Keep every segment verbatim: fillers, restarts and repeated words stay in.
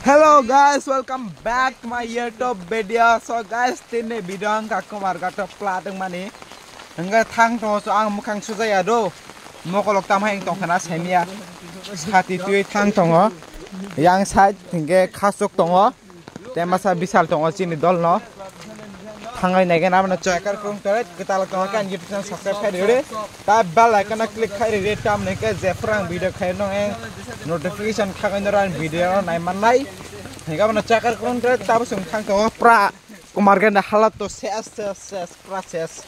Hello guys, welcome back to my YouTube video. So guys, tini video ang ka Kumarghat o plat wng mani. Hingke thang tongo so ang mukhang sujaya do. Mokolok tam hai tong khana saimia. Sati twi thang tongo. Yang side hingke khasok tongo. Te masa bisal tongo chini dol no. Thangai nai gana mano chakar kung tore kwtal tongo kan YouTube channel subscribe khai rire. Ta bell icon o click khai rire tam ne ke je phrang video khai nong eng notification khagai no ran video no nai man nai. Hingke mano chakar kung tore ta bo sung thang tongo pra Kumarghat ni halat to ses ses ses pra ses.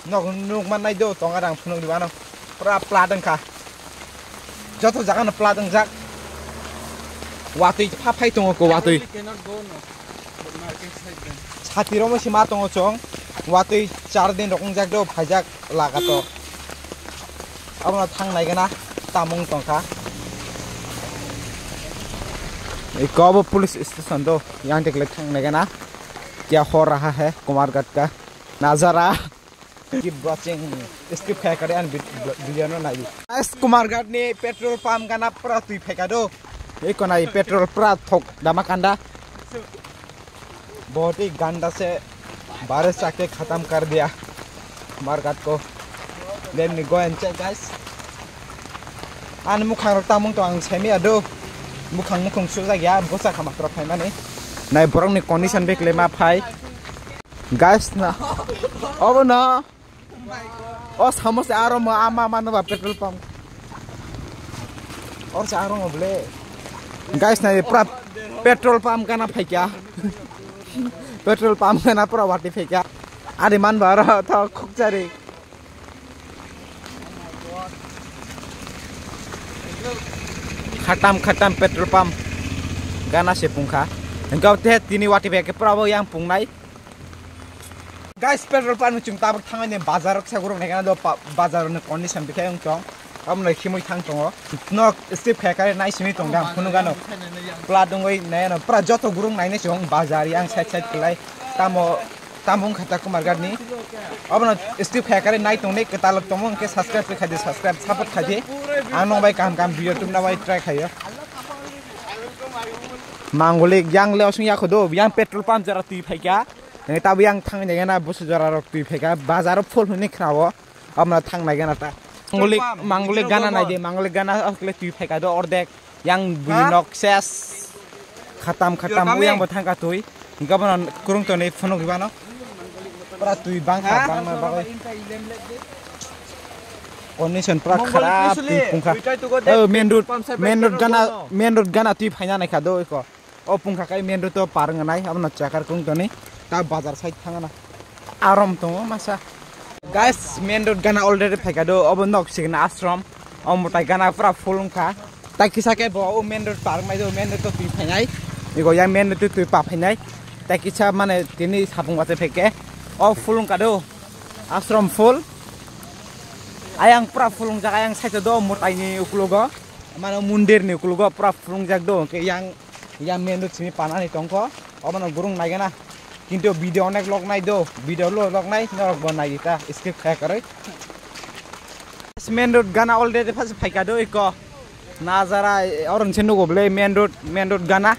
Nok nuk man nai do tonga rang phunuk di bano. Pura plat wngkha. Joto jaga no plat wngjak. Watwi pha phai tongo ko watwi. Sati romo se ma tongo chong. Watwi char din rok wngjak do phaijak laga to. Abono thang nai gana tamung tongkha. Eko bo police station do. Yang tekle thang nai gana. Kya ho raha hai Kumarghat ka nazara. Keep watching, skip khai kare an vid-, video no nai. Guys, Kumarghat ni petrol pump gana pura twi phaika do. Ei konai petrol pura thok dama kanda. बहुत ही गंदा से बारिश आके खत्म कर दिया Kumarghat ko. Let me go and check, guys. Ani mukhang rok tamung to ang saimaya do. Mukhang mukhung sujak ya, bwsa kha matro phaimani. Nai borok ni condition bekle ma phai. Guys na. Obo no. O samo se aro mo ama mano ba petrol pump. Or se aro mo ble. Guys na pura petrol pump kana phaikya. Petrol pump kana pura wati phaikya. Ari man ba aro to khukchari. Khatam khatam petrol pump gana se pungkha. Hingke te tini wati bai khe pura bo yang pungnai. Guys, petrol pump ni chwng tabuk thangani bazar kisa gurung nai gana do pa-, bazar ni condition bikhe wng tong. Amo nai khimui thang tongo. Nok step khai kare nai simi tong dam phunu gano. Pla dongoi nai ano pura joto gurung nai nai chwng bazar yang side side khlai. Tamo Tamo wngkha ta Kumarghat ni. Abono skip khaya kare nai tongnai kwtal tongmo hwnkhe subscribe khe khaidi, subscribe support khaidi. Ang nong bai kaham kaham video tubna bai try khaio. Mangoli yang le osong yakho do, yang petrol pump jora twi phaikha. Tabo yang thang nai gana busu jora rok twi phaikha. Bazar o full hwnwi khnao. Amra thang nai gana ta. Mangoli, Mangoli gana nai de, Mangoli gana asle twi phaikha do ordek. Yang bini nok ses. Khatam khatam uyang bo thangka twi. Hingke bono kurung toni phunuk ribano. Pura twi bangkha bangma bagwi. Condition pura kharap twi pungkha. Oh, main road, main road gana, main road gana twi phaina naikha do iko. O pungkha kai main road to par wngnai, abono chakar kung toni. Ta bazar side thangna. Arom tongo masa. Guys, main road gana already phaika do, obo nok signa ashram. O mutai gana pura full wngkha. Tai kisa khe bo o main road par wngnai do, main road to twi phainai. Ego ya main road to twi pa phainai. Tai kisa mane tini sapung bate phaikhe. O full wngkha do. Ashram full. Ayang pura full wngjak, ayang side do mutai ni uklogo. Mane mondir ni uklogo pura full wngjak do. Hwnkhe yang Ya main road simi panani tongkho, obono gurung naigana. Kintu video onek log nai do, video lo log nai, norok bo nai ta, skip khaya karwi. Main road gana already phas phaika do iko. Nazara, eh, oron se nugo bole main road, main road gana.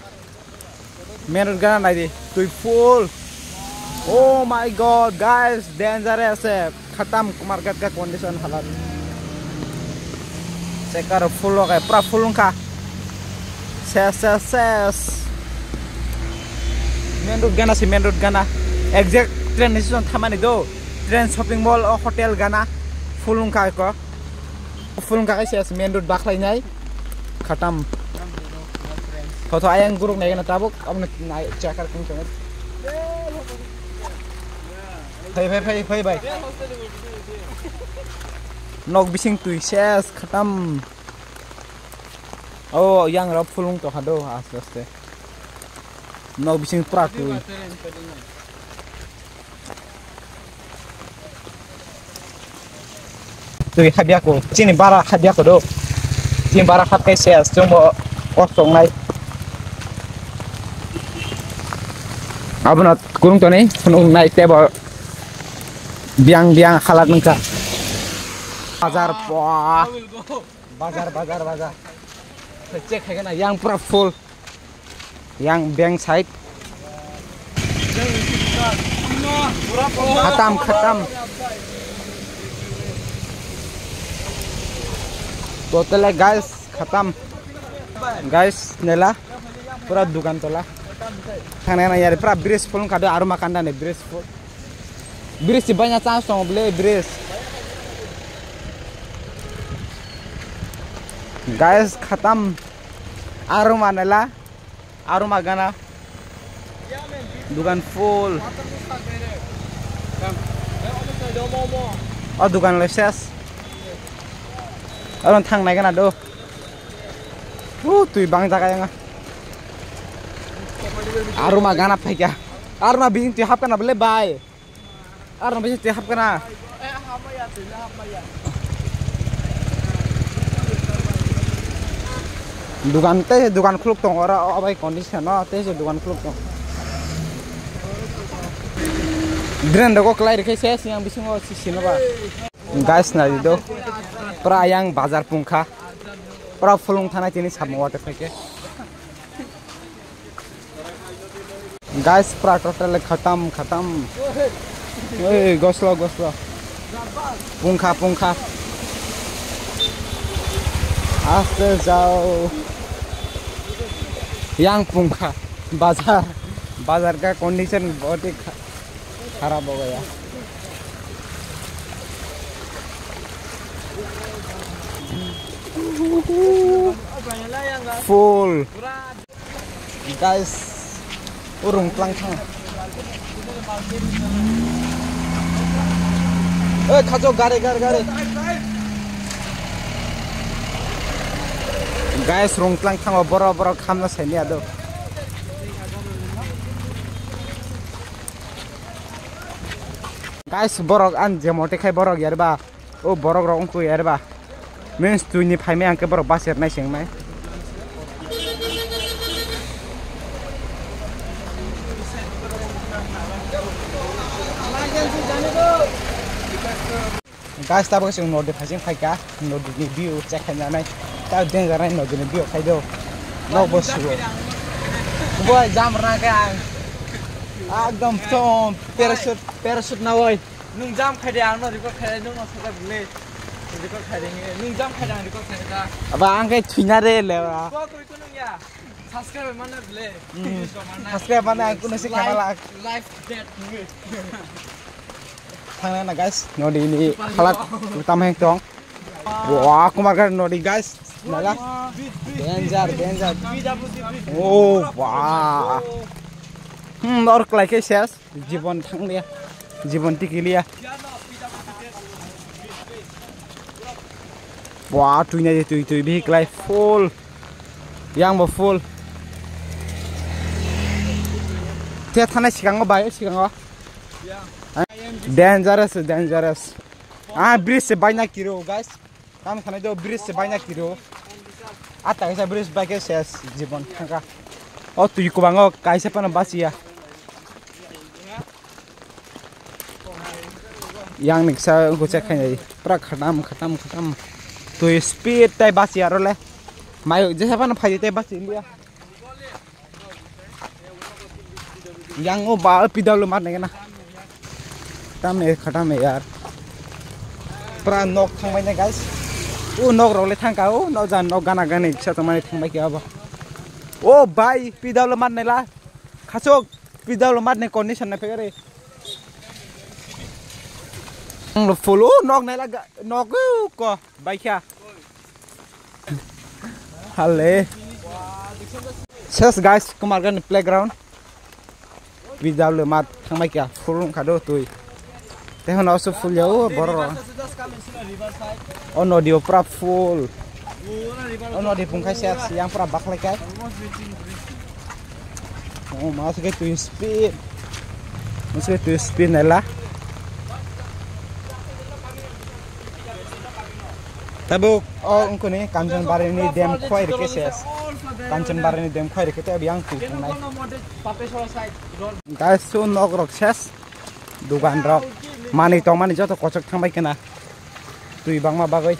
Main road gana nai di, twi full. Oh my God, guys, dangerous, eh. Khatam Kumarghat ka condition halat. Sekar full logai, pura full wngkha. Ses, ses, ses. Main road gana si, main road gana. Exact train station thamani do. Train, shopping mall, o hotel gana. Full wngkha eko. Full wngkha kai ses main road bakhlai nai. Khatam. Tho tho ayang guruk nai gana tabuk. Abna nai chakar kung chang. Phai, phai, phai, phai, bai. Nok bising twi ses khatam. Oh, yang rok phulung tokha do, aste, aste. Nok bising pura twi. Twi habya ko, chini bara habya ko do. Chini bara hab kai ses, chwngbo kok tongnai. Abono kurung toni, phunuk nai tebo. Biang biang halat nungkha. Bazar po. Bazar, bazar, bazar. Check khai na yang pura full. Yang bank side. Khatam, khatam. Totally guys, khatam. Guys, nela. Pura dukan tola. Thangna na yar, pura bridge full kado, Aruma kanda ni bridge full. Bridge si banya chance tong ble bridge. Guys, khatam. Aruma nela. Aruma gana. Dukan full. O dukan le ses. Aron thang nai gana do. Uh, twi bang jaga yang. Aruma gana phaikya. Aruma bising twi hap kana bele bai. Aruma bising twi hap kana. Dukan tei dukan khuluk tong ora, o bai condition no tei se dukan khuluk tong. Drain rok klai rikhe se siang bisingo sisi no ba. Guys, nai do. Pura yang bazar pungkha. Pura fulung thana chini samung water phaikhe. Guys, pura total khatam, khatam. Oi, goslo, goslo. Pungkha, pungkha. Aste jao. Yang pungkha. Bazar. Bazar ka condition bahut hi kha-, kharap ho gaya. Full. Guys, urung tlang thang. Oi, khajo gari, gari, gari. Guys, rung tlang thango, boro, boro khamna saini ado. Guys, borok an je mote khai borok yarba. O borok rok wngkhu yarba. Means twi ni phaimai ang khe borok bus ernai se wngnai. Guys, tabuk chwng nodi phaising phaikha, nodi ni view check khainani. Ta danger nai nodi ni view khai do. Nok bo sugo. Boi jam rwna khe ang. Ekdom chom parachute, parachute na oi. Nwng jam khai de ang no record khai de, nwng no sajak le. Record khai de, nwng jam khai de ang record khai de ta. Aba ang khe thwina re le ba. Ko koi ko nwng ya. Subscribe mana le. Hmm. Subscribe mana ang kuno se khamala. Life dead. Thangna na guys, nodi ni halak tam heng tong. Wah, kumar kan nodi guys. Nala. Danger, danger. Oh, wah. Hmm, nor klai ke ses. Jibon thang liya. Jibon tiki liya. Wah, tui na tui tui bhi klai full. Yang bo full. Te thana sikango bai sikango. Dangerous, dangerous. Ah, bridge se baina kiro, guys. Tam khana do bridge se baina kiro. Ata kaisa bridge bai ke ses jibon thangka. O twi kubango kaisa pano basiya. Yang ni kisa go check khainai. Pura khatam, khatam, khatam. Twi speed tai basiya ro le. Mayo jesa pano phai tai basi India. Yang o ba pidal lo mar nai na. Tam e khatam e yar. Pra nok thang bai na guys. O nok rok le thang ka o nok jan nok gana gani sa to mani thang bai ke abo. O bai pidal lo mar nai la. Khachok pidal lo mar nai condition na pegare. Ang lo full o nok nai la ga-, nok o ko bai kha. Hale. Ses guys, Kumargani playground. Pidal le mat thangbai kya, full wngkha do twi. Te hono oso full ya o borok. O nodi o pura full. O nodi pungkhai ses yang pura baklai kai. Oh, mas ke tu speed. Mas ke tu speed nela. Tabuk o wngkuni Kanchanbari ni dam khwai rikhe ses. Kanchanbari ni dam khwai rikhe te yang tu nai. Guys, so nok rok ses. Dukan rok. Mani tongmani joto kochok thangbai kena. Twi bangma bagwi.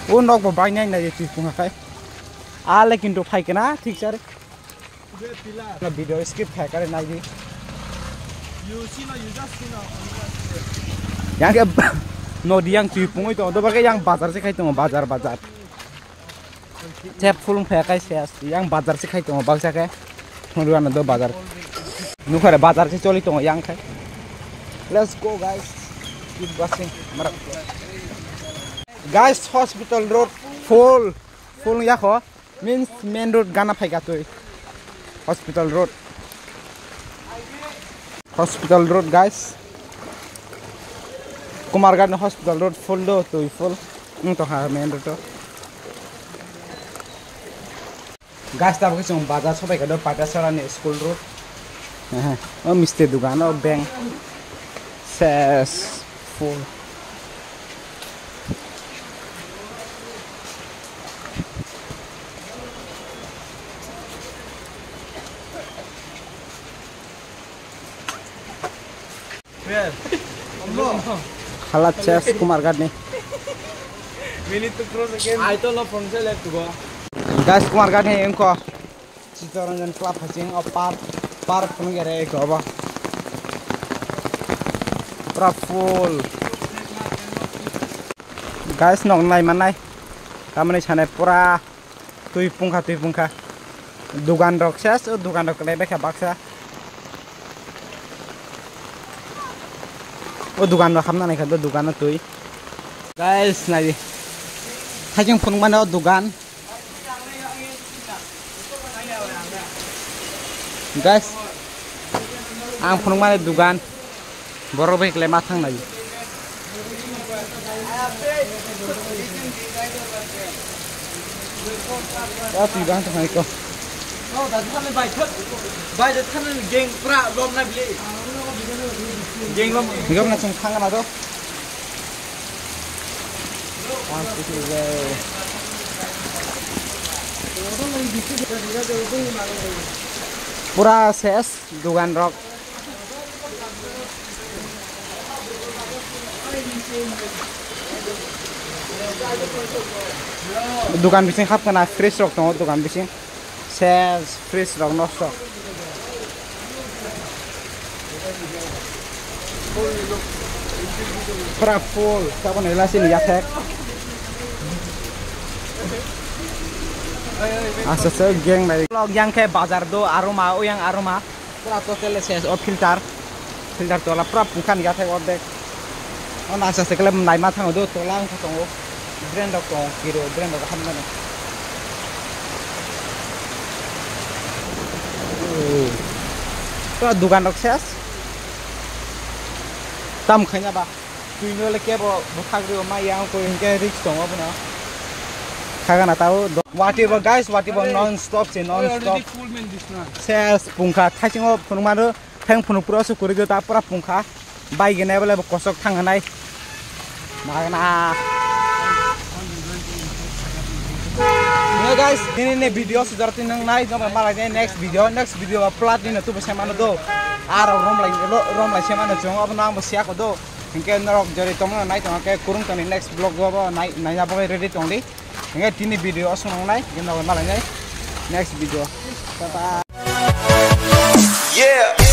O nok bo bainai nai twi punga khai. Ale kintu phai kena thik sar. Video skip khai kare nai di. Yang ke nodi yang twi pungoi to, do ba ke yang bazar se khai tongo, bazar, bazar. Tep fulung phaya kai se as, yang bazar se khai tongo, baksa ke. Thongri ano do bazar. Nukhare bazar se choli tongo yang khai. Let's go, guys. Keep watching. Marak. Guys, hospital road full, full yakho. Means main road gana phai gatwi. Hospital road. Hospital road, guys. Kumarghat ni hospital road full do, twi full. Wng tongkha main road o. Guys, tabuk chwng bazar sobai kha do, Patasara ni school road. Aha, o misti dugan, o bank. Ses, full. Halat ses Kumarghat ni. Minute to cross again. I to lo phone se left to go. Guys, Kumarghat ni engko Chittaranjan Club haching o park, park phunuk yare eko obo. Pura full. Guys, nok nai manai. Tamani sane pura twi pungkha, twi pungkha. Dugan rok ses, o dugan rok kwlai baikha baksa. O dugan rok hamna naikha, do dugan o twi. Guys, nai di. Haching phunuk mano o dugan. Guys, ang phunuk mani dugan. Borok bai kwlai ma thang nai. Ya, twi bang thang nai ko. Bai, bai, thang nai geng pra lom na bili. Geng lom. Geng na thang na do. Pura ses dugan rok. Dugan bising hap kana, fridge rok tongo dugan bising. Ses fridge rok nosto. Pura full, taboni lasi ni yathek. Asa se geng nai. Vlog yang khe bazar do aroma, o yang aroma. Pura total ses o filter. Filter tola pura pungkha ni yathek ordek. O nasa se kele naima thango do, tola wngkha tongo. Drain rok tongo, kiro drain rok hamnani. Pura dugan rok ses. Tam khaina ba. Twi no le kebo bwkhak rio ma yang ko hingke risk tongo bono. Khagana tao do-, wati bo guys, wati bo non stop se, non stop. Ses pungkha, thaisingo phunukmano, theng phunuk pura se kwrwi ta pura pungkha. Bai gene bole bo kosok thang nai. Magna. Yo guys, nini ne video se jora tin nang nai, joma malai ne next video, next video ba plat ni na tu bo se mano do. Aro rom lai, ro-, rom lai se mano chong, abo nang bo siya ko do. Hingke norok jori tongno nai tong ke kurung toni next vlog go bo nai, nai na bo ready tong di. Hingke tini video asung nang nai, gena malai nai. Next video. Tata. Yeah.